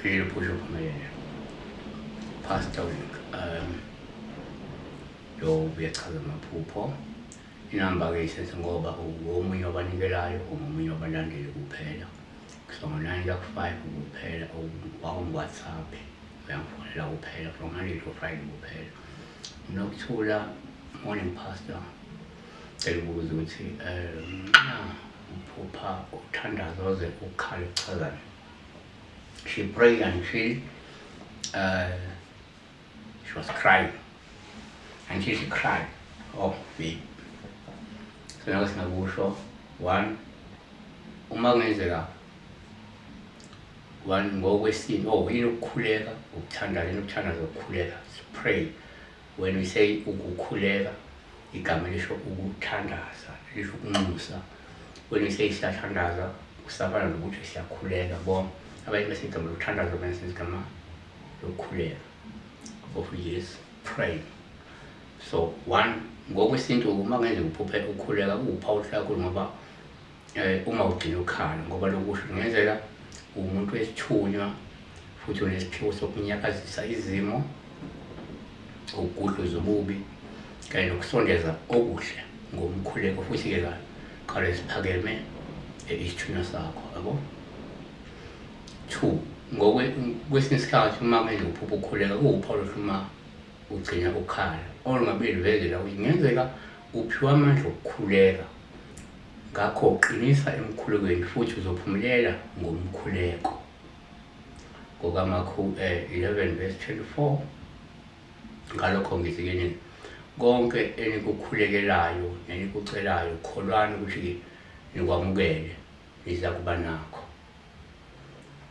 Uphile uphushe uphumelele. Pastor Week. Lo uyachaza amaphupho. Inamba-ke isenze ngoba ungomunye wabanikelayo, ungomunye wabalandeli kuphela. Kusuka ngo-9 kuya ku-5 kuphela, wakungu-WhatsApp, uyangifonela kuphela, from Monday to Friday kuphela. Nokuthula, morning pastor. Cela ukubuza ukuthi nxa uphupha uthandaza oze ukhale kuchazani? She prayed until she was crying. Until she cried. Oh, me. So nako singakusho, one, uma kungenzeka, one, ngokwesintu, oh, yini ukukhuleka, ukuthandaza, yini ukuthandaza, ukukhuleka, pray. When we say ukukhuleka, igama lisho ukuthandaza, lisho ukunxusa. When we say siyathandaza, kusafana nokuthi siyakhuleka, bo. Abanye bese igama lokuthandaza, abanye bese igama lokukhuleka. Of which is pray. So one, ngokwesintu uma kungenzeka uphuphe ukukhuleka kuwuphawu kakhulu ngoba uma ugcina ukhala, ngoba lokusho kungenzeka umuntu wesithunywa futhi unesiphiwo sokunyakazisa izimo, ukugudluza ububi kanye nokusondeza okuhle ngomkhuleko, futhi-ke khalo esiphakeme isithunywa sakho, yabo. Two, kwesinye isikhathi uma kungenzeka uphuphe ukukhuleka kuwuphawu lokuthi uma ugcina ukhala, olungabe luvezela ukuthi kungenzeka uphiwe amandla okukhuleka, ngakho qinisa emkhulekweni futhi uzophumelela ngomkhuleko. NgokaMakhu 11 verse 24, ngalokho ngithi kini konke enikukhulekelayo nenikucelayo, kholwani ukuthi nikwamukele, nizakuba nakho.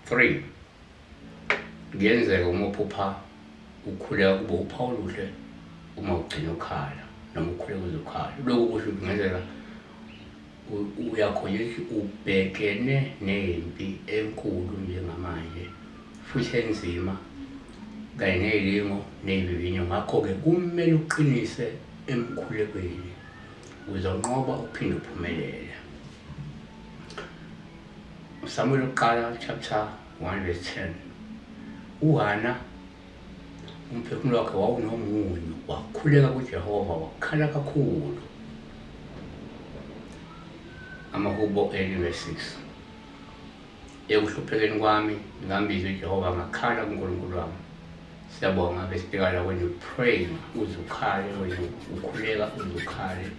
3, kuyenzeka uma uphupha ukukhuleka kube uphawu oluhle uma ugcina ukhala noma ukhuleka uzokhala. Lokhu kusho ukuthi kungenzeka uyakhona ukuthi ubhekene nempi enkulu njengamanje futhi enzima kanye ney'lingo ney'vivinyo, ngakho-ke kumele uqinise emkhulekweni uzonqoba uphinde uphumelele. Samuel wokuqala chapter 1 verse 10, uHana umphefumulo wakhe wawunomunyu, wakhuleka kuJehova wakhala kakhulu. Amahubo 8 verse 6, ekuhluphekeni kwami ngambiza uJehova, ngakhala kuNkulunkulu wami. Siyabonga besibheka la, when you pray uze ukhale, when you ukhuleka uze ukhale.